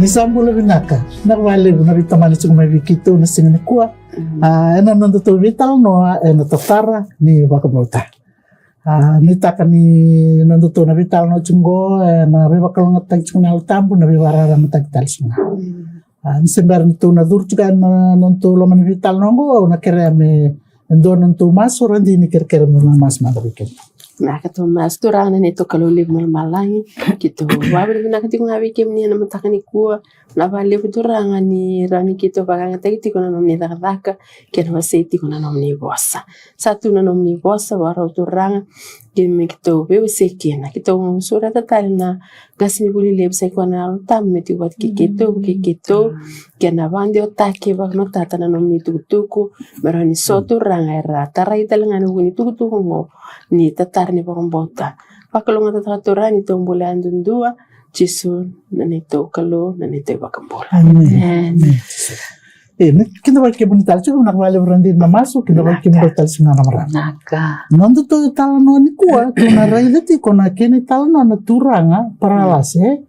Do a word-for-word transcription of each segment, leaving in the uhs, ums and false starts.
Sa bula vinaka, na vakalevu na veitamani tiko mai vei keitou na siga nikua. Mm. A, ena nodatou veitalanoa ena tatara ni vakabauta. A, nuitaka ni nodatou na veitalanoa tiko qo ena veivakalougatataki tiko na Yalo Tabu, na veivakararamataki tale tiko ga. Mm. A, ni se bera ni tou na curu tiko ena nodatou loma ni veitalanoa qo, au na kerea me e dua na nodatou masu, radini, kerekere me na masu mada vei keda. Na ka tou masu. Turaga na neitou Kalou levu mai lomalagi, keitou vakavinavinaka tiko ga vei kemuni ena mataka nikua. Na vakalevu Turaga ni rawa ni keitou vakayagataki tiko na nomuni cakacaka kei na wasei tiko na nomuni vosa. Sa tu na nomuni vosa vakarau Turaga, keimami keitou veiwasei kina. Keitou sureta tale na qasenivuli levu sa i koya na Yalo Tabu me tiko vata kei keitou, kei keitou, kei na vakadewataki vakamatata na nomuni tukutuku, me rawa ni so Turaga era tarai tale ga na vuku ni tukutuku oqo ni tatara ni vakabauta. Vakalougatataka Turaga ni tou bula yadudua, Jisu na neitou Kalou, na neitou iVakabula. Amen. Amen. E, ni kidavaki kemuni tale tiko, na vakalevu radini na masu, kidavaki kemuni tale tiko ga na marama. Naka. Nodatou italanoa nikua, tou na raica tiko na kena italanoa na turaga paralasi, e?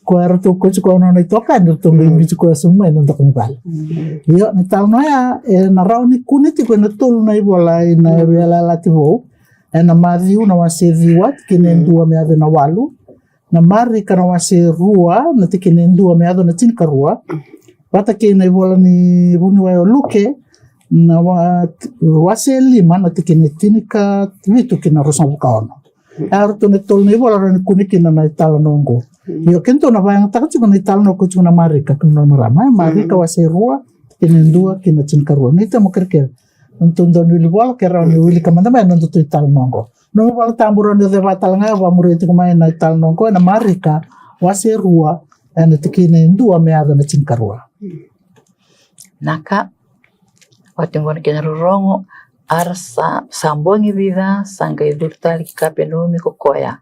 Ko eratou kauti koya na nona itokani, eratou qai biuti koya sobu mai na doka ni vale. Mm. Io, na italanoa ya, e, na rawa ni kune tiko ena tolu na ivola ena Veiyalayalati Vou, ena Maciu na wase ciwa, tikina e dua me yaco na walu, na Marika na wase rua, na tikina e dua me yaco na tinikarua. Vata kei na ivola ni vuniwai o Luke, na wa-, wase lima, na tikina e tinikavitu ki na ruasagavulu ka ono. E, eratou na tolu na ivola rawa ni kune kina na italanoa oqo. Io, keitou na vakayagataka tiko na italanoa ko tiko na Marika, kei na marama, e, Marika wase rua, tikina e dua ki na tinikarua. Ni tamo kerekere. Nodatou dauniwilivola, ke rawa ni wilika mada mai na nodatou italanoa oqo. Nomu iVola Tabu rawa ni o ceva tale ga, vakamuria tiko mai na italanoa oqo ena Marika wase rua, ena tikina e dua me yaco na tinikarua. Naka. Oti oqo na kena rorogo. A ra sa, sa bogi vica, sa qai curu tale ki Kapenaumi ko koya.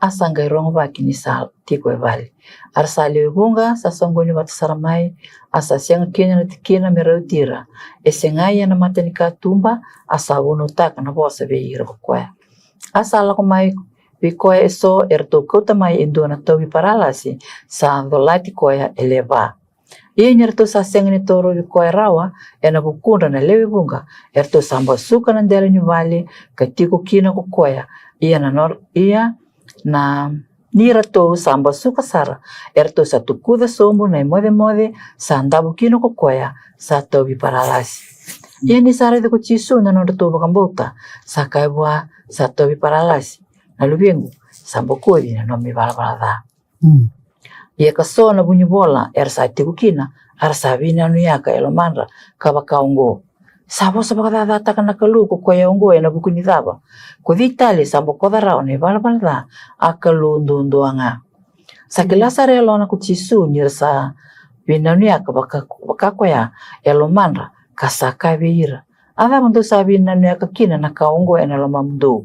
A sa qai rogovaki ni sa tiko e vale. A ra sa lewe vuqa, sa soqoni vata sara mai, a sa sega kina na tikina me rauti ira. E segai ena mata ni katuba, a sa vunautaka na vosa vei ira ko koya. A sa lako mai vei koya eso, eratou kauta mai e dua na tauvi paralasi, sa colati koya e lewe va. Ia ni ratou sa sega ni torovi koya rawa ena vukudra na lewe vuqa, eratou sa basuka na dela ni vale ka tiko kina ko koya. Ia na nor-, ia na ni ratou sa basuka sara, eratou sa tukuca sobu na imocemoce sa davo kina ko koya sa tauvi paralasi. Ia ni sa raica ko Jisu na nodratou vakabauta, sa kaya vua sa tauvi paralasi, "Na luvequ, sa bokoci na nomu ivalavala ca." Mm. Ia ka so na vunivola era sa tiko kina, a ra sa veinanuyaka e lomadra ka vaka oqo, "Sa vosa vakacacataka na Kalou ko koya oqo ena vuku ni cava? Ko cei tale sa bokoca rawa na ivalavala ca a Kalou duadua ga?" Sa kila sara e yalona ko Jisu ni ra sa veinanuyaka vaka, vaka koya e lomadra, ka sa kaya vei ira, "A cava dou sa veinanuyaka kina na ka oqo ena lomamudou?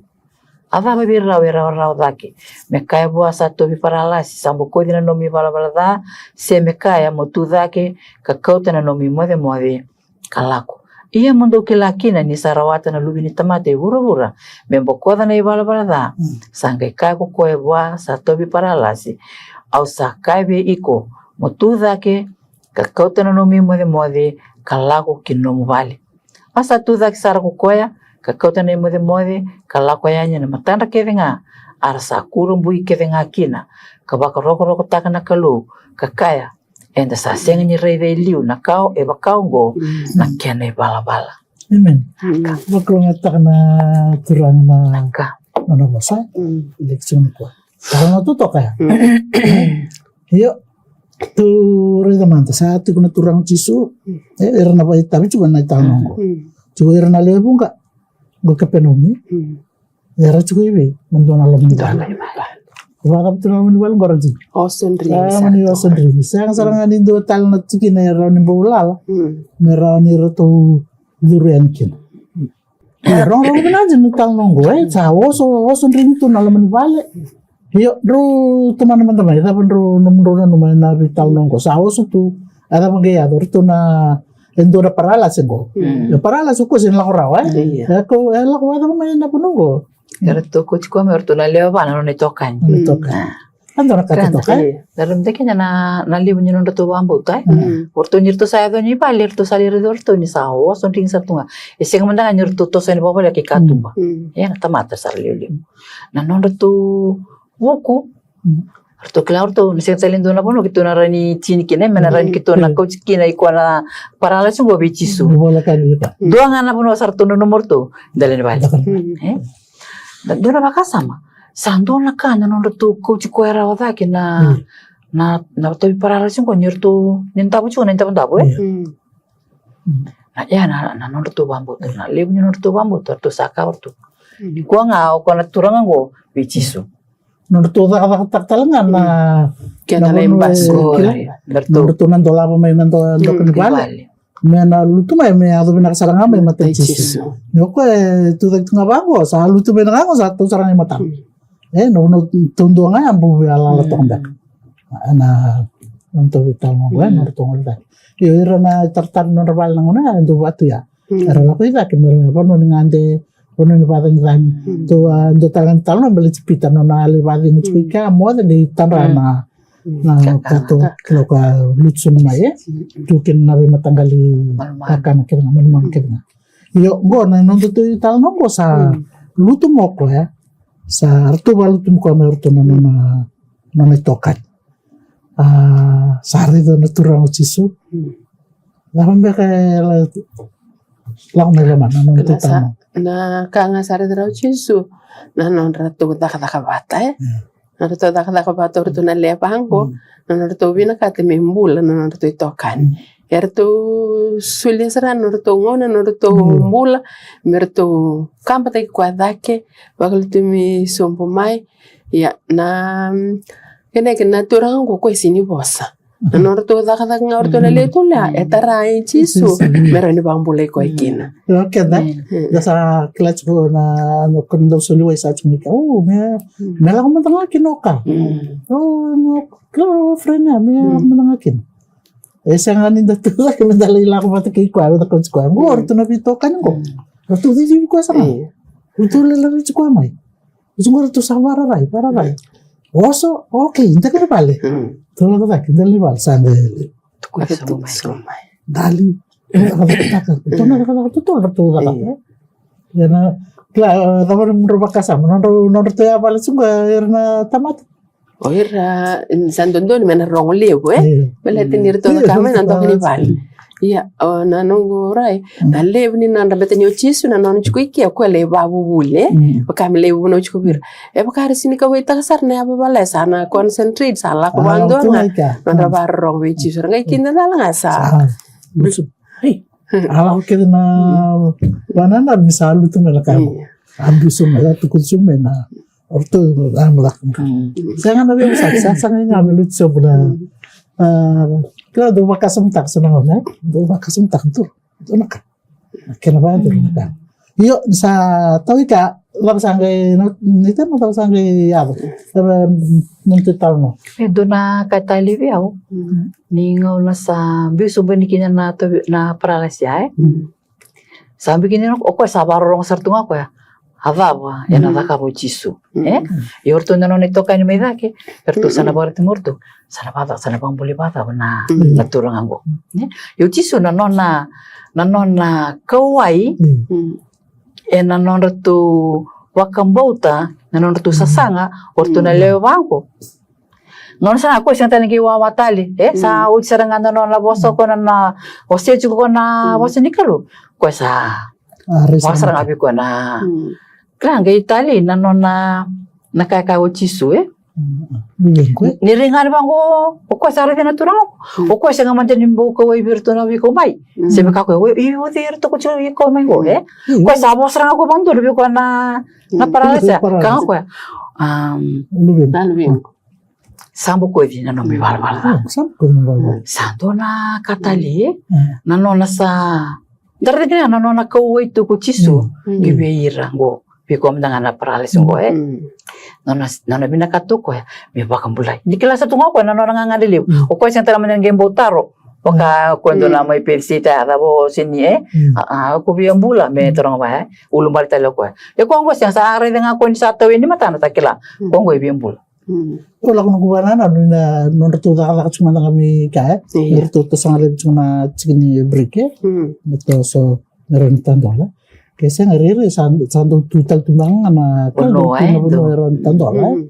A cava vei rau e rawarawa cake me kaya vua sa tauvi paralasi, 'Sa bokoci na nomu ivalavala ca', se me kaya, 'Mo tu cake ka kauta na nomu imocemoce ka lako'? Ia mo dou kila kina ni sa rawata na Luve ni tamata e vuravura me bokoca na ivalavala ca, sa qai kaya ko koya vua sa tauvi paralasi, 'Au sa kaya vei iko, mo tu cake ka kauta na nomu imocemoce ka lako ki nomu vale.'" A sa tu cake sara ko koya ka kauta na imocemoce ka lako yani ena matadra kece ga, a ra sa kurabui kece ga kina ka vakarokorokotaka na Kalou, ka kaya, "Eda sa sega ni raica e liu na ka e vaka oqo na kena ivalavala." Amen. Vakalougatataka na Turaga na nona vosa. Leki tiko nikua. Tara na totoka ya. Io. Tou raica mada, sa tiko na Turaga o Jisu, e, era na vakaitavi tiko ena italanoa oqo. Tiko era na lewe vuqa, qo Kapenaumi. Era tiko i vei? Na dua na loma ni vale. Vakacava tu na loma ni vale qo, ra tiko? Oso drimi. Loma ni oso drimi. Sega sara ga ni dua tale na tikina e rawa ni bau lala me rawa ni ratou curu yani kina. E, rogorogo vinaka dina na italanoa oqo, e, sa oso, oso drimi tu na loma ni vale. Io, drau tomana mada mai, cava drau, nomudrau nanuma ena veitalanoa oqo? Sa oso tu, a cava qai yaco? Ratou na, e dua na paralasi oqo. E paralasi o koya sega ni lako rawa, e? E ko, e lako a cava mai na vanua oqo? Eratou kauti koya mai, eratou na lewe va na nona itokani. Nona itokani. Ka dua na ka totoka, e? Io. Era dau kina na, na levu ni nodratou vakabauta, e? Mm. O ratou ni ratou sa yaco ni vale, ratou sa lai raica o ratou ni sa oso dina sara tu ga. E sega mada ga ni ratou toso yani vakavale ki katuba. Mm. Ia na tamata sa ra levulevu. Na nodratou vuku. Mm. Ratou kila o ratou, na sega tale ni dua na vanua keitou na rawa ni tini kina, e, me na rawa ni keitou na kauti kina i koya na paralasi qo vei Jisu. Mm. Dua ga na vanua sa ratou nanuma o ratou, dela ni vale. Mm. E? Da dua na vakasama. Sa dua na ka na nodratou kauti koya rawa cake na, mm, na, na tavi paralasi qo ni ratou, ni davo tiko na idavodavo, e? Io. Mm. Mm. Na, ia na, na nodratou vakabauta, na levu ni nodratou vakabauta, ratou sa kaya o ratou. Mm. Ni koya ga, o koya na turaga qo vei Jisu. Nodratou cakacakataka tale ga na, mm, kena na vanua e, basi, kila? Io. Nodratou na dolava mai na do-, doka ni vale. Mm, vale. Me na lutu mai, me yaco vinaka sara ga mai matai Jisu. Jisu. Ni o koya e tucake tu ga vaqo, sa lutu mai na ka qo, sa tau sara ga i matana. Mm. E, na, na taudua ga ya bau via lala toka beka. Mm. Na, na nodratou veitalanoa qo, e, mm, nodratou gole cake. Io, ira na taratara ni nodra vale na gauna ya, e dau vatu ya. Mm. Era lako i cake, me ra vanua ni gade, vanua ni vacagicagi. Mm. Tou a, dua tale ga ni talanoa baleti Pita, nona lai vacegu tiko i kea, moce qai tadra na, na ka, ka, ka, ka, ka lutu sobu mai, e? Mm. Tu kina na veimataqali kakana kece ga, manumanu kece ga. Io, qo na nodatou italanoa qo sa lutu mai o koya, e? Sa ratou valutu mai o koya me ratou na nona, nona itokani. A, sa raica na Turaga o Jisu. Mm. Cava beka e la-, lako mai lomana, na nodratou italanoa? Na ka ga sa raica o Jisu, na nodratou cakacaka vata, e? Io. Na nodratou cakacaka vata o ratou na lewe va qo, mm, na nodratou vinakata me bula na nodratou itokani. Mm. Eratou solia sara na nodratou gauna, na nodratou, mm, bula, me ratou kabataki koya cake, vakalutumi sobu mai. Ia, na, mm, kena, kena turaga qo koya sega ni vosa. Na nodratou cakacaka ga o ratou na lewe tolu ya, e tara i Jisu, Jisu, me rawa ni vakabulai koya kina. Io, keda, mm, da sa kila tiko na, na, ko ni dau soli wai sa tiko mai kea. O, me, mm, me lako mada ga kina o ka. Mm. O, no, kila o friend ya, me, mm, lako mada ga kina. E sega ni da tu cake me da lai lako vata kei koya, me da kauti koya. Qo, mm, o ratou na veitokani qo. Mm. Ratou cici vei koya sara ga. Io. Ratou lai laveti koya mai. Oti qo ratou sa vararai, vararai. Oso, okay, dela ni vale. Mm. Tou lako cake, dela ni vale, sa qai tukuni sobu mai. Tukuni sobu mai. Dali. Cakacakataka. Tou na cakacaka, tou, tou, tou cakacaka. Io. Ia na, kila, cava na nodratou vakasama, nodratou, nodratou yavale tiko qo, era na tamata. O ira, sa dodonu me na rogo levu, e? Io. Baleta ni ratou, io, caka mai na doka ni vale. Ia, o, na noqu rai, mm, na levu ni nodra, baleta ni o Jisu na nona tiko i ke, o koya lai vakavuvuli, e? Mm. Vaka me lai vunau tiko vei ira. E vaka era sega ni kauwaitaka sara na yavavala, e sa na concentrate, sa lako, a, vakadua ga na nodra vakarorogo vei Jisu. Ra qai kida cala ga sa. Sa, lusu. Ei, a lako kece na, mm, vanana, me sa lutu mai na ka. Io. A biu sobu mai, a tukutu sobu mai na O ratou, a, malaka. Mm. Sega na veivosaki, sa sagai ga me lutu sobu na. Mm. A, kila dau vakasamataka so na gauna, e? Dau vakasamataka tu. Dua na ka. Na kena vakadua na ka. Io, sa tau i ka, cava sa qai, na, ni temo cava sa qai yaco. Cava, na nodratou italanoa. E dua na ka e talei vei au. Mm. Ni gauna sa biu sobu yani kina na, na paralasi ya, e? Mm. Sa biu kina o koya sa vakarorogo sara tu ga o koya. A cava ena cakava o Jisu, e? Ia o ratou na nona itokani mai cake, eratou sa na vakaraitaka mai o ratou, sa na vakacava, sa na vakabulai vakacava na, na turaga oqo, e? Ia o Jisu na nona, na nona kauwai ena nodratou vakabauta, na nodratou sasaga o ratou na lewe va oqo. Gauna sara ga koya sega tale ni qai wawa tale, e? Sa oti sara ga na nona vosa, o koya na, na, o se tiko o koya na vosa ni Kalou. Koya sa, a, rai sara ga vei koya na. Kila qai talei na nona, na ka e kaya o Jisu, e? Ni rai ga ni vaqo, o koya sa raica na turaga. O koya sega mada ni bau kauwai vei iratou na veikau mai. Se me kaya o koya, o cei iratou ko tiko veikau mai qo, e? Koya sa vosa sara ga o koya vakadodonu vei koya na, na paralasi. Kaya ga o koya, a, na luvequ. Sa bokoci na nomu ivalavala ca. Sa bokoci na nomu ivalavala ca. Sa dua na ka tale, e? Na nona sa, da raica kina na nona kauwai tu ko Jisu ki vei ira qo, vei koya mada ga na paralasi qo, e? Nona, nona vinakata o koya me vakabulai. Ni kila sa tu ga o koya na nona gagadre levu. O koya sega tale mada ni qai bau taro. Vaka o koya dua na mai Perisita, a cava o se ni, e? A, a, ko via bula me taroga vaya, e? Ulubale tale o koya. E koya qo sega, sa raica ga o koya ni sa tau yani matana, sa kila. Koya qo e via bula. Mm. Au lako noqu vanua na nodratou cakacaka tiko mada ga mai kea, e? Io. Eratou toso ga laivi tiko na tiki ni break, e? Mm. Me toso, me rawa ni tadola. Ke sega, rairai sa, sa dau tu tale tu mada ga na, na vanua, e? Na vanua e rawa ni tadola, e? Mm.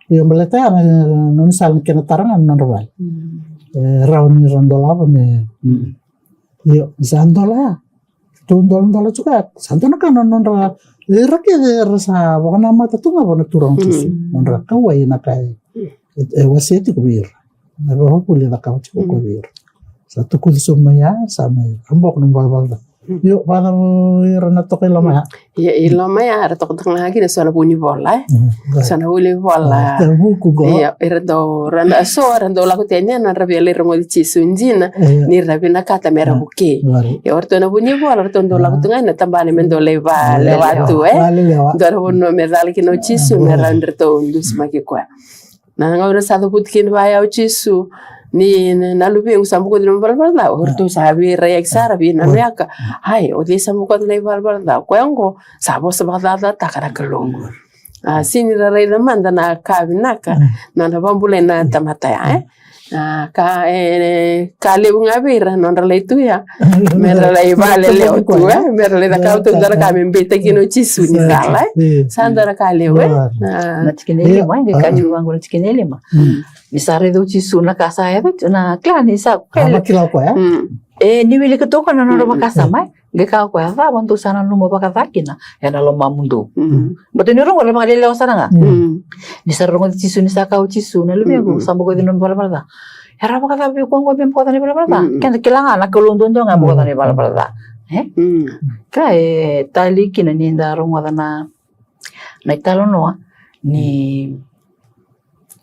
Io, baleta ya na, na, na sala ni kena tara ga na nodra vale. Mm. E rawa ni ra dolava me. Mm. Io, sa dola ya. Tu doladola tiko ya. Sa dua na ka na nodra, ira kece era sa vakanamata tu ga vua na turaga o Jisu. Mm. Nodra kauwai na ka e, e wasea tiko vei ira. Na vakavuli e cakava tiko ko vei ira. Sa tukuci sobu mai ya, sa mai, a boko na valavala ca. Io, vakacava ira na toka i loma ya? Io, i loma ya, era tokataka ga kina so na vunivola, e? Mm, right. So na vunivola. Ah, e vuku qo. Io, era dau, ra dau, so, ra dau lako tani na nodra via lai rogoci Jisu dina, io, ni ra vinakata me ra vukei. Right. Io, o ratou na vunivola, o ratou dau lako tu ga na tabana me dau lai valewa tu, e? Valewa. Dua na vanua me cala kina o Jisu, me rawa ni ratou dusimaki koya. Na gauna sa cavuti kina vaya o Jisu, ni na, na luvequ sa bokoci na ivalavala ca, o ratou sa veiraiyaki sara, veinanuyaka. Ai, o cei sa bokoca na ivalavala ca? O koya oqo sa vosa vakacacataka na Kalou. A, sega ni ra raica mada na ka vinaka, na, na vakabulai na tamata ya, e? A, ka, e, ka levu ga vei ira nodra lai tu ya. Me ra lai valelewa tu, e? Me ra lai cakava tu dua na ka me beitaki kina o Jisu ni cala, e? Sa dua na ka levu, e? Na tikina e lima, e qai kaya tiko vaqo na tikina e lima. Ni sa raica o Jisu na ka sa yaco, na kila ni sa, a, vakila o koya. E, ni wilika toka na nona vakasama, e? Qai kaya o koya, cava dou sa nanuma vakaca kina ena lomamudou? Baleta ni rau qo era vakalelewa sara ga. Ni sa rogoci Jisu ni sa kaya o Jisu, na luvequ, sa bokoci na nomu ivalavala ca. Era vakacava vei koya qo me bokoca na ivalavala ca? Keda kila ga na Kalou duadua ga e bokoca na ivalavala ca. E? Ka e talei kina ni da rogoca na, na italanoa ni,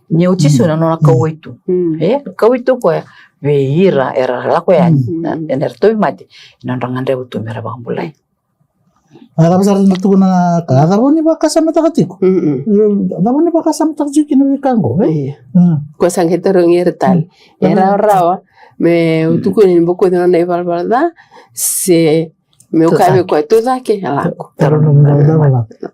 ni o Jisu na nona kauwai tu. E, kauwai tu o koya vei ira era lako yani, na, era tauvimate, na nodra gadreva tu me ra vakabulai. A cava sara na tukuna na ka, a cava o ni vakasamataka tiko? A cava o ni vakasamataka tiko kina veika qo, e? Io. Ko sa qai tarogi ira tale. E rawarawa meu tukuna ni bokoci na nona ivalavala ca, se meu kaya vei koya tu cake, e lako. Taro na ivalavala ca.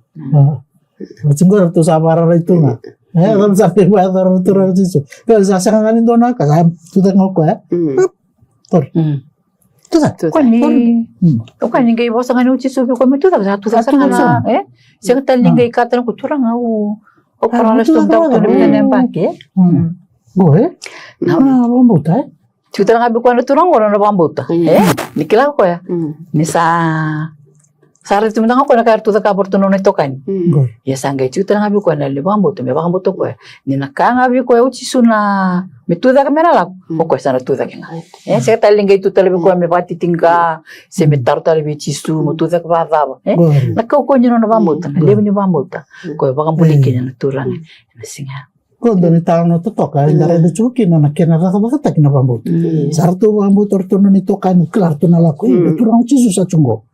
Oti qo ratou sa vakararai tu ga. E, cava sa qai vakayacora na Turaga o Jisu? Ka sa sega ga ni dua na ka, sa tu cake ga o koya. Tori. Tu cake. Ko ni, o koya ni qai vosa ga ni o Jisu vei koya me tu cake, sa tu cake sara ga, e? Sega tale ni qai kaya tale o koya, Turaga, au, au paralyzed, au dau tu na vica na yabaki, e? Qo, e? Na, a, vakabauta, e? Tiko tale ga vei koya na turaga qo na nona vakabauta, e? Ni kila o koya ni sa, sa raica tu mada ga o koya na ka era tu cakava o ratou na nona itokani. Ia sa qai tiko tale ga vei koya na levu ni vakabauta, me vakabauta o koya ni na kaya ga vei koya o Jisu na me tu cake me na lako, o koya sa na tu cake ga. E, sega tale ni qai tu tale vei koya me vakatitiqa se me taro tale vei Jisu mo tu cake vakacava, e? Na kaukauwa ni nona vakabauta, na levu ni vakabauta, koya vakabulai kina na Turaga ena siga ya. Ko dua ni talanoa totoka eda raica tiko kina na kena cakacakataki na vakabauta. Sa ratou vakabauta o ratou na nona itokani, kila ratou na lako, e, na Turaga o Jisu sa tu qo.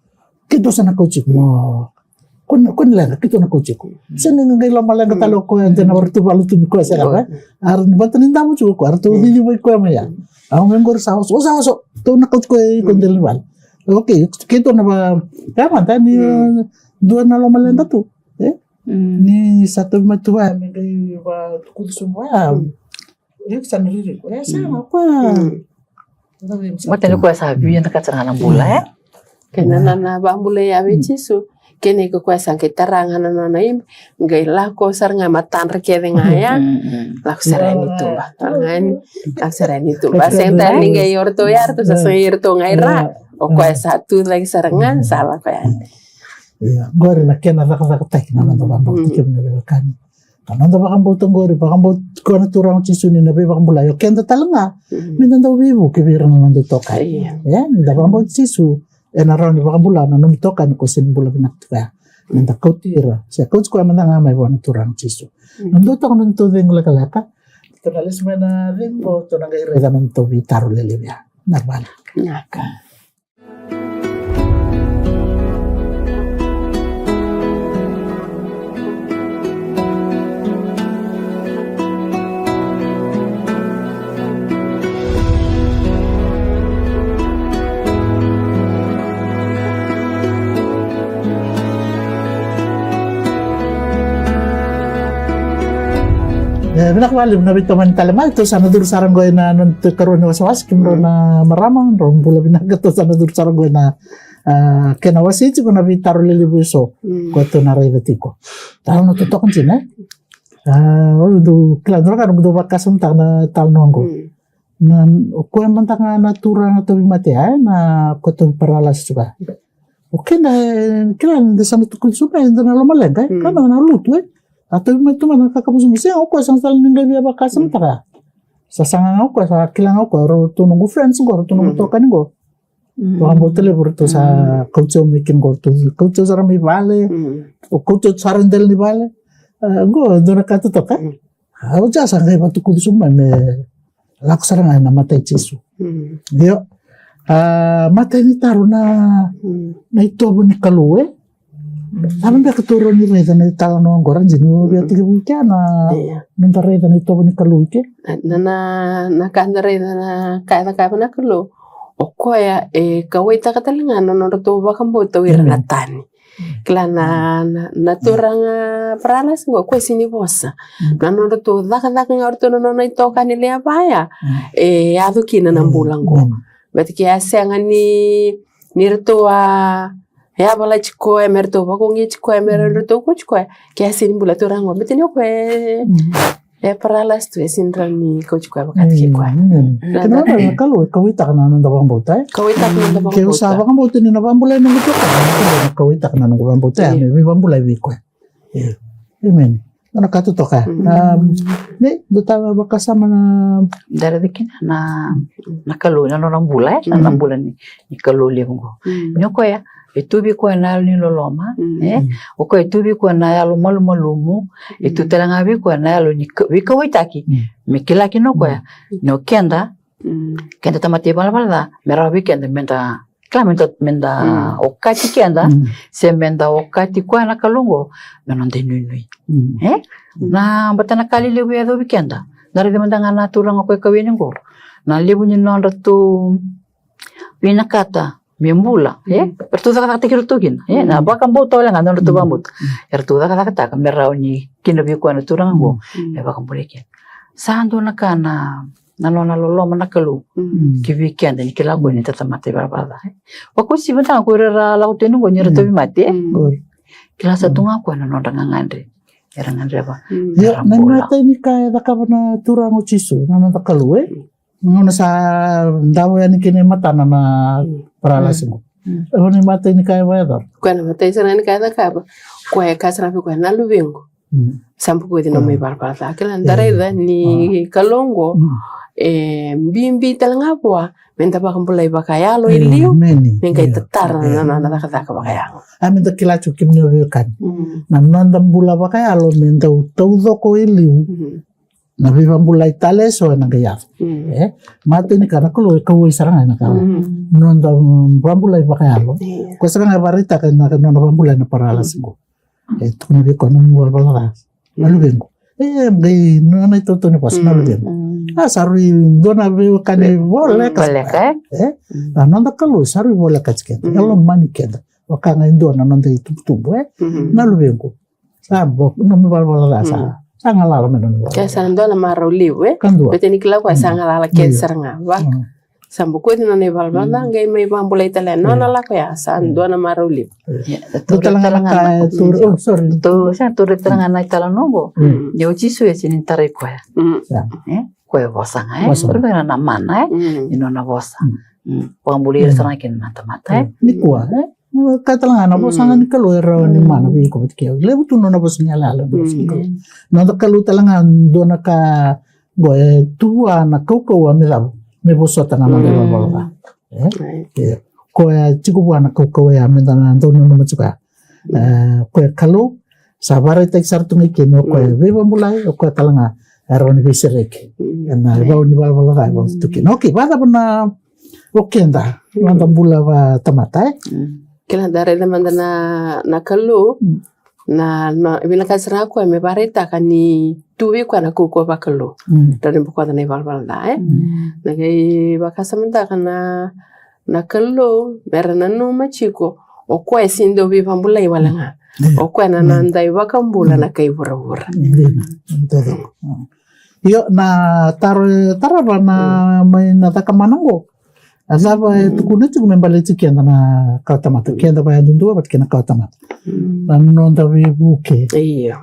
Keitou sa na kauti iko. Mo, ko ni, ko ni leqa, keitou na kauti iko. Sega ni qai lomaleqa tale o koya, de na ratou vakalutumi koya, sega, e? Era vata ni davo tiko o koya, ratou cicivaki koya mai ya. Au mai qori sa oso, oso, oso, tou na kauti koya i ko dela ni vale. Okei, keitou na va, kaya mada ni, e, dua na lomaleqa tu, e? Ni sa tauvi mai tu vaya me qai vatukuci sobu vaya. Io, sa na ririko. E, sa na koya. Vata ni koya sa vinakata sara ga na bula, e? Kena na, na vakabulai ya vei Jisu. Kena iko koya sa qai tara ga na nona ibe, qai lako sara ga matadra kece ga ya. Lako sara yani tuba. Lako sara yani tuba. Sega tale ni qai o ratou ya, ratou sa sega i ratou ga i ra. O koya sa tu cake sara ga, sa lako yani. Ia, qori na kena cakacakataki na noda vakabauta, kemuni na veiwekani. Na noda vakabauta qori, vakabauti koya na Turaga o Jisu ni na veivakabulai. O keda tale ga, me da dau veivuke vei ira na noda itokani. Ia, ni da vakabauti Jisu, ena rawa ni vakabula na nomu itokani ko se ni bula vinaka tiko ya. Me da kauti ira, se kauti koya mada ga mai vua na Turaga o Jisu. Na dua toka na nodatou cegu lekaleka. Tou na lesu mai na cegu, tou na qai raica na nodatou veitaro lelevu ya. Na vana. Naka. E, vinaka vakalevu na veitomani tale mai, tou sa na curu sara qo ina noda ikarua ni wasewase, kemudrau na marama, drau bula vinaka, tou sa na curu sara qo ina, a, kena wasei tiko na veitaro lelevu eso, ko tou na raica tiko. Tale na totoka dina, e? A, o dou kila, dou na ka, dou vakasamataka na tale na qo. Na, o koya mada ga na turaga tauvimate, e, na koya tauvi paralasi tu ga. O keda, e, kila ni da sa na tukuni sobu, e, da na lomaleqa, e, ka na, na lutu, e. A tauvimate tu mada na kakamusumu, sega, o koya sa na sala ni qai via vakasamataka. Sa saga ga o koya, sa kila ga o koya, o ratou noqu friends qo, o ratou noqu tokani qo. Vakabauta levu ratou sa kauti au mai kina qo, ratou kauti au sara mai vale, o kauti au sara i dela ni vale. A, qo, dua na ka totoka. Au ja sa qai vatukuci sobu mai me lako sara ga ina mata i Jisu. Io. A, matai ni taro na, na itovo ni Kalou, e? Cava beka tou rawa ni raica na italanoa qo, Rajini, o via tekivu kea na noda raica na itovo ni Kalou i ke? Na, na, na ka da raica na ka e cakava na Kalou. O koya e kauwaitaka tale ga na nodratou vakabauta o ira na tani. Kila na, na, na turaga paralasi qo, koya sini vosa. Na nodratou cakacaka ga o ratou na nona itokani levu ya. E yaco kina na bula qo. Baleta ke a sega ni, ni ratou a yavala tiko koya, me ratou vakauqeti koya, me ratou kauti koya, ke a sini bula turaga qo. Baleta ni o koya e E paralasi tu, e sini rawa ni kauti koya vakataki koya. Kena vaka na Kalou e kauwaitaka na noda vakabauta, e? Kauwaitaka na noda vakabauta. Keu sa vakabauta ni na vakabulai na noqu itokani, na Kalou na kauwaitaka na noqu vakabauta, e, me veivakabulai vei koya. Emeni. Na ka totoka. Nei, dou tale vakasama na dara kina na, na Kalou, na nona bula, e? Na bula ni, ni Kalou levu qo. Ni o koya e tu vei koya na yalo ni loloma, e? O koya e tu vei koya na yalo malumalumu, e tu tale ga vei koya na yalo ni ka-, veikauwaitaki. Me kila kina o koya ni o keda, keda tamata ivalavala ca, me rawa vei keda meda, kila meda, meda okati keda, se meda okati koya na Kalou qo me noda inuinui. E? Na bata na ka lelevu e yacovi keda. Na raica mada ga na turaga koya kau yani qo. Na levu ni nodratou vinakata me bula, e? Eratou cakacakataki iratou kina, e? Na vakabauta wale ga, nodratou vakabauta. Eratou cakacakataka me rawa ni kina vei koya na turaga qo, me vakabulai kina. Sa dua na ka na, na nona loloma na Kalou ki vei keda, ni kila o koya ni da tamata ivalavala ca, e? Vakauasivi mada ga ko ira era lako tu yani qo ni ra tauvimate, e? Kila sa tu ga o koya na nodra gagadre era gadreva. Io, na imatai ni ka e cakava na Turaga o Jisu, na noda Kalou, e? Gauna sa davo yani kina e matana na paralasi qo. E vaka na imatai ni ka e vakayacora. Koya na imatai sara ni ka e cakava. Koya e kaya sara vei koya, na luvequ, sa bokoci na nomu ivalavala ca. Kila, da raica ni Kalou qo e bibi tale ga vua meda vakabulai vakayalo e liu, me qai tatara na nona cakacaka vakayago. A, meda kila tiko, kemuni na veiwekani, na noda bula vakayalo me dau taucoko e liu. Na veivakabulai tale eso ena qai yaco. E? Matai ni ka, na Kalou e kauwai sara ga ena ka. Noda, mm, vakabulai vakayalo. Koya sara ga e vakaraitaka na nona vakabulai na paralasi qo. E tukuna vei koya, nomu ivalavala ca, na luvequ. E qai nona itautau ni vosa, na luvequ. A, sa rui dua na veiwekani voleka. Voleka, e? E? Na noda Kalou sa rui voleka tiko keda. E lomani keda. Vaka ga e dua na noda itubutubu, e? Na luvequ. Sa boko, nomu ivalavala ca sa, sa galala mai na nomu ivalavala ca. Ke sa dua na marau levu, e? Ka dua. Baleta ni kila o koya sa galala kece sara ga, va? Sa bokoci na nona ivalavala ca, qai mai vakabulai tale. Nona lako ya, sa dua na marau levu. Tou tale ga na ka, tou, oh, sorry. Tou, sa tou raica tale ga na italanoa qo. Ni o Jisu e sini tarai koya. E? Koya e vosa ga, e? Vosa. Koya na mana, e? Ni nona vosa. Vakabulai ira sara ga kina na tamata, e? Nikua, e? Ka tale ga na vosa ga ni Kalou e rawa ni mana vei iko vata kei au. Levu tu nona vosa ni yalayala, na vosa ni Kalou. Noda Kalou tale ga, dua na ka qo e tu vua na kaukauwa me cava? Me vosota na noda ivalavala ca. E? Koya tiko vua na kaukauwa ya, meda na dau nanuma tiko ya. E, koya Kalou, sa vakaraitaki sara tu ga i ke ni o koya e veivakabulai, o koya tale ga e rawa ni veisereki. Ena vau ni valavala ca e vau tu kina. Okei, vakacava na o keda, noda bula vakatamata, e? Kila, da raica mada na, na Kalou, na, na vinakata sara ga o koya me vakaraitaka ni tu vei koya na kaukauwa vakalou. Rawa ni bokoca na ivalavala ca, e? Na qai vakasamataka na, na Kalou, mera nanuma tiko, o koya e sini dau veivakabulai wale ga. O koya na noda iVakabula na kai vuravura. Dina, dina. Io, na taro e tarava na mai na cakamana qo. A cava e tukuna tiko me baleti keda na kawatamata, keda vaya duadua vata kei na kawatamata. Na noda veivuke,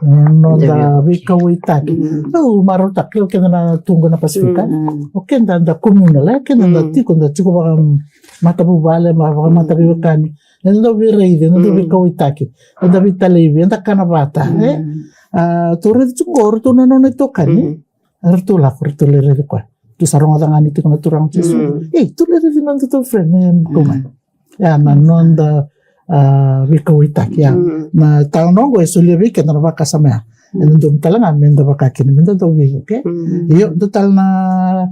na noda veikauwaitaki. Au marautaka, kila o keda na tuqu na Pasifika, o keda da communal, e keda da tiko, da tiko vakamatavuvale, ma vakamataveiwekani. Eda dau veiraici, eda dau veikauwaitaki, eda veitalaivi, eda kana vata, e? A tou raici tiko qo, o ratou na nona itokani. Eratou lako, eratou lai raici koya. Tou sa rogoca ga ni tiko na Turaga o Jisu. Ei, tou lai raici na nodatou friend, e, kau mai. Ia, na noda, a, veikauwaitaki, ia. Na talanoa qo e solia vei keda na vakasama ya. Eda donu tale ga meda vaka kina, meda dau veivuke. Io, dua tale na,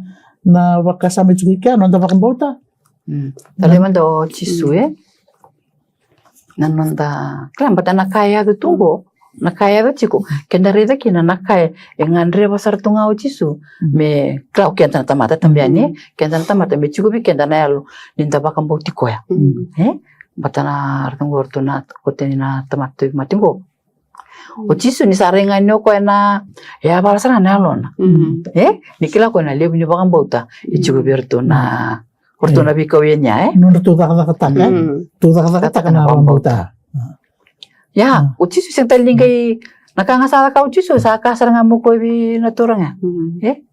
na vakasama e tiko i kea, noda vakabauta. Tale mada o Jisu, e? Na noda, kila, bata na ka e yaco tu qo, na ka e yaco tiko, keda raica kina na ka e gadreva sara tu ga o Jisu. Me, kila, o keda na tamata tabe yani, keda na tamata me tiko vei keda na yalo ni da vakabauti koya. E? Bata na ratou qo, ratou na, ko teni na tamata tu mati qo. O Jisu ni sa rai ga ni o koya na, e yavala sara ga na yalona. E? Ni kila o koya na levu ni vakabauta e tiko vei ratou na, o ratou na veikau yani, e? Nodratou cakacakataka, e? Tou cakacakataka na vakabauta. Ia, o Jisu sega tale ni qai, na ka ga sa caka o Jisu, sa kaya sara ga mai o koya vei na turaga. E?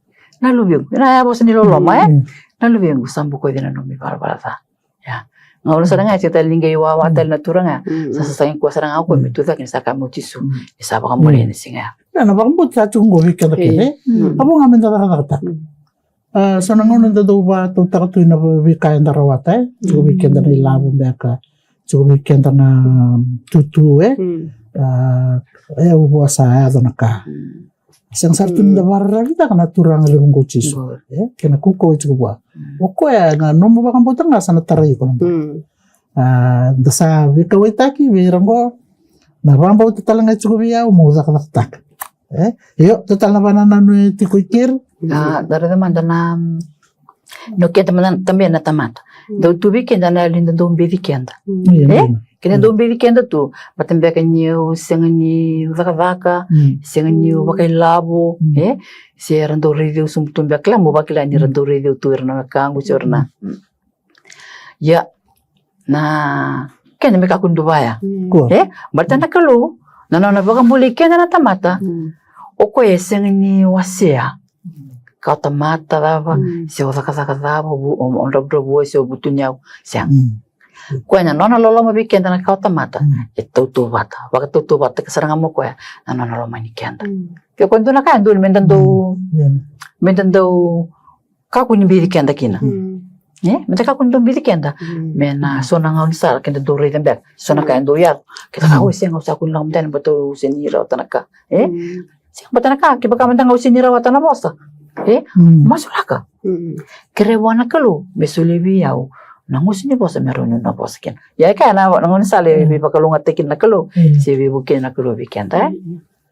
Na luvequ, na ya vosa ni loloma, e? Na luvequ, sa bokoci na nomu ivalavala ca. Ia. Gauna sara ga e sega tale ni qai wawa tale na turaga. Sa sasaga koya sara ga o koya me tucake ni sa kaya mai o Jisu ni sa vakabulai ena siga ya. Ia, na vakabauta sa tiko qo vei keda kece, e? A vo ga meda cakacakataka. A, so na gauna da dau vakatautaka tu ina veika eda rawata, e? Tiko vei keda na ilavo beka, tiko vei keda na tutu, e? A, e, au vosa, e yaco na ka. Sega sara tu ni da vakararavitaka na Turaga levu qo o Jisu, e? Kei na kaukauwa e tiko vua. O koya ga, nomu vakabauta ga sa na tarai iko na bula. A, da sa veikauwaitaki vei ira qo, na vakabauta tale ga e tiko vei au, meu cakacakataka. E? Io, dua tale na vakanananu e tiko i keri. A, da raica mada na, mm, ni o keda mada tabe na tamata. Dau tu vei keda na yalo ni da dau beci keda. E? Keda dau beci keda tu. Baleta beka niu sega niu cakacaka, sega niu vakailavo, e? Se era dau raici au sobu tu beka, kila, meu vakila ni ra dau raici au tu, era na wekaqu se o ira na. Ia, na kena me kakua ni dua vaya. E, baleta na Kalou, na nona vakabulai keda na tamata, o koya e sega ni wasea. Ka o tamata cava, se o cakacaka cava, o, o dravudravua, se o vutuniyau, sega. Koya na nona loloma vei keda na ka o tamata, e tautauvata, vakatautauvata sara ga mai o koya na nona lomani keda. Ke o koya dua na ka e dua ni me da dau, me da dau kakua ni beci keda kina. E, me da kakua ni dau beci keda. Me na so na gauna sara keda dau raica beka so na ka e dau yaco. Keda kaya, oi, sega, au sa kua ni lako mada yani baleta au sega ni rawata na ka. E? Sega, baleta na ka, kevaka mada ga au sega ni rawata na vosa. E? Masulaka. Kerea vua na Kalou me solia vei au na gusu ni vosa me rawa niu na vosa kina. Ia e kaya na, na gaunisala e veivakalougatataki kina na Kalou, se veivukei na Kalou vei keda, e?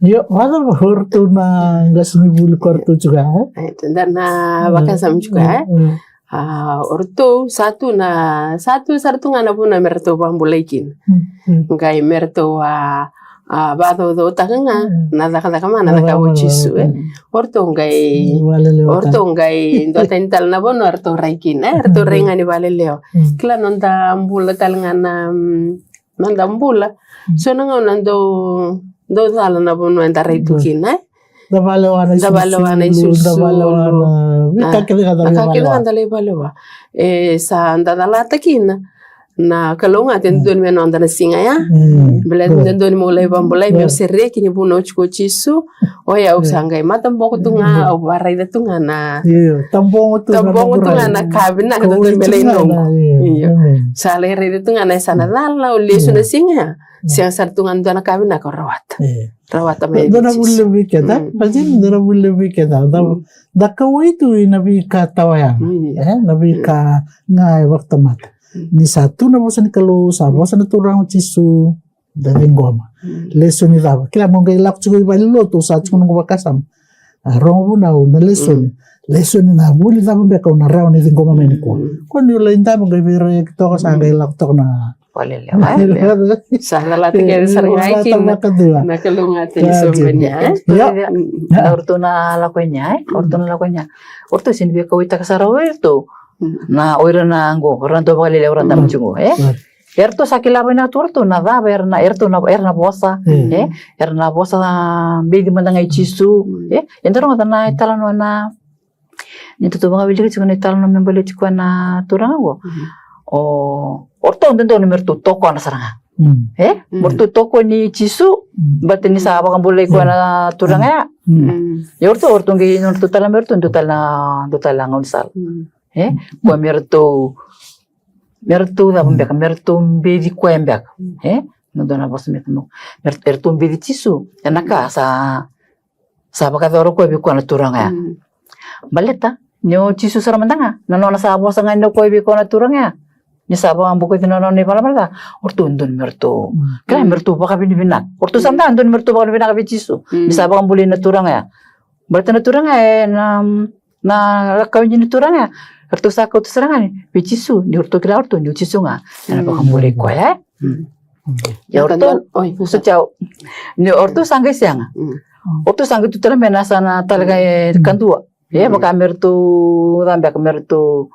Io, vakacava o ratou na qasenivuli, ko ratou tiko ya, e? E, da na vakasama tiko ya, e? A, o ratou sa tu na, sa tu sara tu ga na vanua me ratou vakabulai kina. Qai me ratou a, a vakacaucautaka ga na cakacaka mana cakava o Jisu, e? O ratou qai, o ratou qai dua tani tale na vanua ratou rai kina, e? Ratou rai ga ni vakalelewa. Kila, noda bula tale ga na, mm, noda bula. So na gauna dau, dau cala na vanua eda rai tu kina, e? Da valewa na, da valewa na isulusulu, da valewa na veika kece ga da lai valewa. E, sa da calata kina na Kalou ga, te dodonu me noda na siga ya. Baleta dodonu meu lai vakabulai, meu sereki ni vunau tiko o Jisu. O yau sa qai mataboko tu ga, au vakaraica tu ga na, io, tabogo tu ga na ka vinaka dodonu me lai noqu. Io. Sa lai raica tu ga na yasana cala, au lesu na siga ya. Sega sara tu ga ni dua na ka vinaka au rawata. Rawata mai vei Jisu. Dua na vuli levu vei keda. Imagine, dua na vuli levu vei keda. Da, da kauwai tu ina veika tawa yaga. E, na veika ga e vakatamata. Ni sa tu na vosa ni Kalou, sa vosa na Turaga o Jisu, da ciqoma. Lesoni cava? Kila, mo qai lako tiko i valenilotu, sa tiko noqu vakasama. A, rogo vunau na lesoni. Lesoni na vuli cava beka au na rawa ni ciqoma mai nikua. Ko ni o lai dabe qai veiraiyaki toka, sa qai lako toka na Vakalelevu, e? Sa calata kece sara ga i kina na kalougata ni soqoni, e? Ia. Mm. O ratou na lako i kea, e? O ratou na lako i kea. O ratou sega ni veikauwaitaka sara o iratou. Mm. Na o ira na qo, o ira na dau vakalelevu, o ira na dau tiko qo, e? Mm. Eratou sa kila vinaka tu o ratou na cava era na, eratou na, era na vosa, e? Era na vosa beci mada ga i Jisu, e? Eda rogoca na italanoa na Ni ratou vakawilika tiko na italanoa me baleti koya na turaga qo. Mhm. O, o ratou dodonu me ratou tokona sara ga. Mm. E? Mm. Me ratou tokoni Jisu, mm, baleta ni sa vakabulai koya na turaga ya. Mm. Mm. Ia o ratou, o ratou qai, o ratou tale me ratou, dua tale na, dua tale na gaunisala. Mm. E? Koya me ratou, me ratou cava beka, me ratou beci koya beka. Mm. E? Na dua na vosa me ratou, me ratou, me ratou beci Jisu. E na ka sa sa vakayacora o koya vei koya na turaga ya. Mm. Baleta ni o Jisu sara mada ga, na nona sa vosa ga ni o koya vei koya na turaga ya, ni sa vakabokoci na nona ivalavala ca, o ratou dodonu me ratou, mm, kila, me ratou vakavinavinaka. O ratou sa, mm, dodonu me ratou vakavinavinaka vei Jisu ni sa vakabulai na turaga ya. Baleta na turaga ya, e na, na lako i kea ni turaga ya, o ratou sa kauta sara ga ni vei Jisu, ni o ratou kila o ratou ni o Jisu ga e na vakabulai koya, e? Mm. Ia o ratou, oi, so tau. Ni o ratou sa qai sega. Mm. O ratou sa qai tu tale mai na yasana tale ga e, mm, kadua. E, mm, vaka me ratou, cava beka, me ratou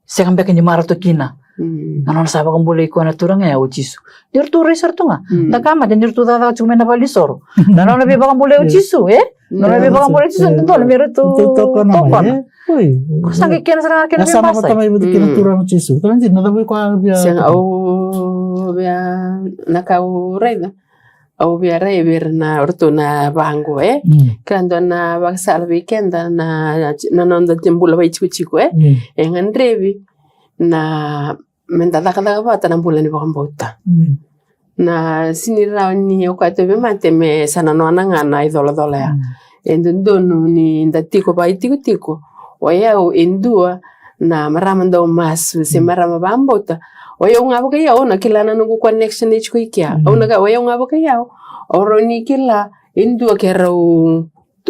sega beka ni marautaka kina. Mm. Na nona sa vakabulai koya na turaga ya o Jisu. Ni ratou rai sara tu ga. Mm. Da ka mada ni ratou cakacaka tiko mai na valenisoro. Na nona veivakabulai o Jisu, e? Na nona veivakabulai o Jisu, e, dodonu me ratou tokona, tokona. E? Oi. Ko sa qai kena sara ga kena veibasai. Sa na vata mai vata kina turaga o Jisu. Turaga Jisu, na cava iko a via. Sega, au via, na ka au raica. Au via rai vei ira na o ratou na vaqo, e? Mm. Ka dua na vakasala vei keda na, na noda te bula vakaitikotiko, e? Mm. E gadrevi na me da cakacaka vata na bula ni vakabauta. Mm. Na sega ni rawa ni o koya tauvimate me sa na nona ga na icolacola ya. Mm. E dodonu ni da tiko vakaitikotiko. O yau e dua na marama dau masu se, mm, marama vakabauta. O yau ga vakai au, au na kila na noqu connection e tiko i kea. Mm. Au na kaya, o yau ga vakai au, au rawa ni kila e dua keirau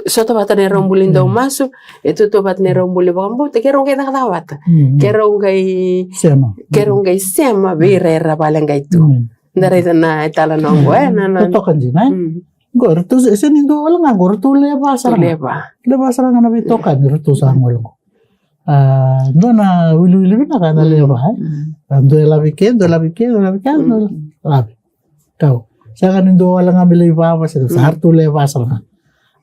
sota vata na neirau bula ni dau masu, e tautauvata na neirau bula ni vakabauta, keirau qai cakacaka vata. Mm. Keirau qai sema. Keirau qai sema vei ira era vakaleqai tu. Mm. Da raica na italanoa qo, e, na, na. Totoka dina, e? Mm. Qo, ratou se, se ni dua wale ga qo, ratou lewe va sara ga. Lewe va. Lewe va sara ga na veitokani, ratou sa gole qo. A, dua na wiliwili vinaka na lewe va, e? Mm. A, dua e lave i ke, dua e lave i ke, dua e lave i ke, dua e lave. Kau. Sega ni dua wale ga me lai vava, sega, sa ratou lewe va sara ga.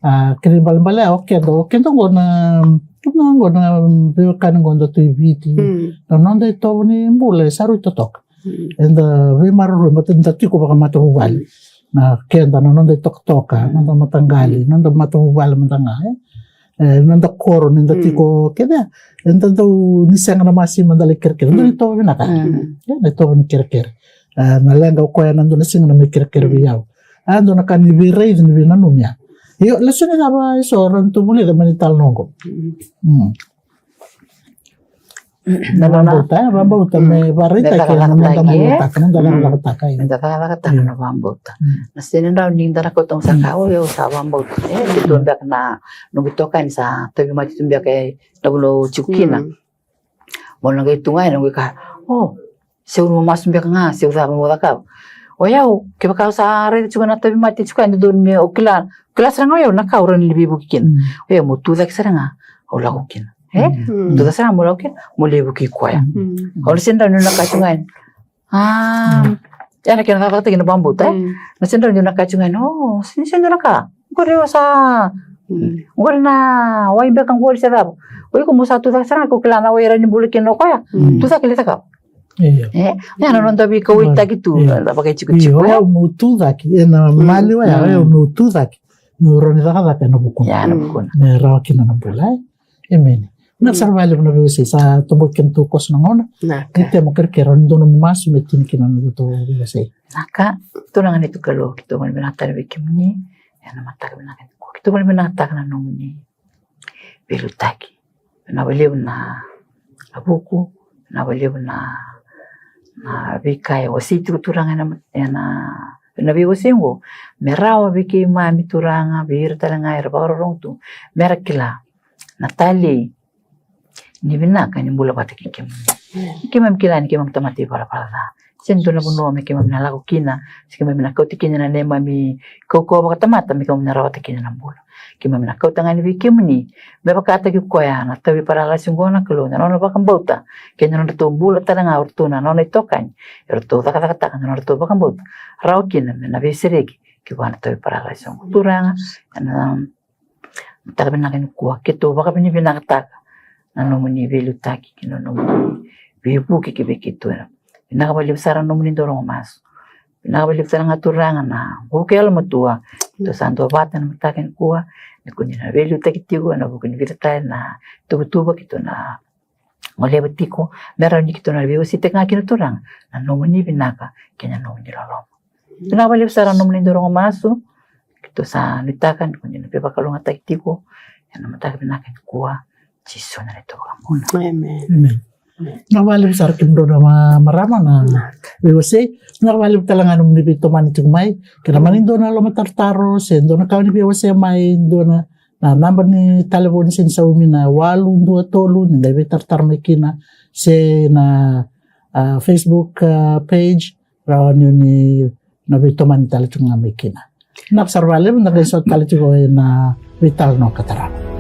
A, kena ibalebale, a, o keda, o keda qo na, keda qo na veiwekani qo da tu i Viti. Mm. Na noda itovo ni bula e sa rui totoka. Mm. Eda veimaroroi, baleta da tiko vakamatavuvale. Mm. Na keda, na noda itokatoka, noda mataqali, noda matavuvale mada ga, e? E, noda koro, ni da tiko kece, eda dau ni sega na masima da lai kerekere. Dua na itovo vinaka. Mm. E, na itovo ni kerekere. E, na leqa o koya na dua na siga na mai kerekere vei au. A, dua na ka ni veiraici ni veinanumi ya. Io, lesoni cava eso o ratou vulica mai na italanoa qo? Mm. Na nona vakabauta, e, vakabauta me vakaraitaki ena noda cakacakataka, noda cakacakataka, e. Noda cakacakataka na vakabauta. Mm. Na sega ni rawa ni da na kauta ga saka, o yau sa vakabauta. E, tu beka na noqu itokani sa tauvimate tu beka ena vanua au tiko kina. Mm. Mo na qai tu ga ena noqu kaya, o, se au na masu beka ga, se au cava mo cakava. O yau, kevaka au sa raica tiko na tauvimate tiko, e dodonu me, o kila, kila sara ga o yau na ka au rawa ni veivuke kina. Mm. O yau mo tucake sara ga, au lako kina. E? Mm. Tucake sara ga mo lako kina, mo lai vukei koya. Mm. Au na sega ni rawa ni na kaya tu ga yani. A, ya na kena cakacakataki na vakabauta, e? Mm. Na sega ni rawa ni na kaya tu ga yani, o, sega, sega ni na ka. Qori o sa, mm, qori na wai beka qori se cava. O iko mo sa tucake sara ga, ko kila na wai e rawa ni bula kina o koya. Mm. Tucake lai cakava. Io. E, ya na noda veikauwaitaki tu, io, na vakaitikotiko. Io, o yau meu tucake, ena maliwa ya, o yau meu tucake. Meu rawa ni cakacaka ena vukuna. Ya, na vukuna. Me rawa kina na bula, e. Emeni. Vinaka sara vakalevu na veiwasei, sa toboki kina tu koso na gauna. Vinaka. Ni temo kerekere, ni dua nomu masu me tini kina na nodatou veiwasei. Vinaka, Turaga ni Kalou, keitou gone vinaka tale vei kemuni. Ena mataka vinaka nikua, keitou gone vinakataka na nomuni veiliutaki. Vinaka vakalevu na, na vuku, vinaka vakalevu na, na veika e wasei tiko Turaga ena, ena, ena veiwasei oqo. Me rawa vei keimami Turaga, vei ira tale ga era vakarorogo tu, mera kila na talei ni vinaka ni bula vata kei kemuni. Ni keimami kila ni keimami tamata ivalavala ca. se dua na vanua me keimami na lako kina, se keimami na kauta kina na neimami kaukauwa vakatamata me keimami na rawata kina na bula. Keimami na kauta ga yani vei kemuni me vakataki koya na tauvi paralasi oqo na Kalou, na nona vakabauta kei na nodratou bula tale ga o ratou na nona itokani, e ratou cakacakataka na nodratou vakabauta rawa kina me na veisereki ki vua na tauvi paralasi oqo. Turaga, ena mataka vinaka nikua keitou vakavinavinakataka na nomuni veiliutaki kei na nomuni veivuke ki vei keitou. Vinaka vakalevu sara na nomuni dau rogo masu. Vinaka vakalevu sara ga Turaga na vuke yalomatua keitou sa duavata ena mataka nikua, ni ko ni na veiliutaki tiko ena vuku ni vica tale na tuvatuva keitou na goleva tiko, me rawa ni keitou na veiwaseitaka ga kina Turaga na nomuni vinaka kei na nomuni loloma. Vinaka vakalevu sara na nomuni dau rogo masu. Keitou sa nuitaka ni ko ni na veivakalougatataki tiko ena mataka vinaka nikua. Jisu na neitou vakabula. Amen. Amen. Vinaka vakalevu sara kemudrau na ma-, marama na veiwasei. Vinaka vakalevu tale ga na nomuni veitomani tiko mai. Kei na mani dua na lomatarotaro se dua na ka ni veiwasei mai, dua na, na naba ni talevoni se ni saumi na walu dua tolu, ni qai veitaratara mai kina, se na, ah, Facebook, ah, page, rawa ni o ni na veitomani tale tu ga mai kina. Vinaka sara vakalevu, da qai sota tale tiko ena veitalanoa ka tarava.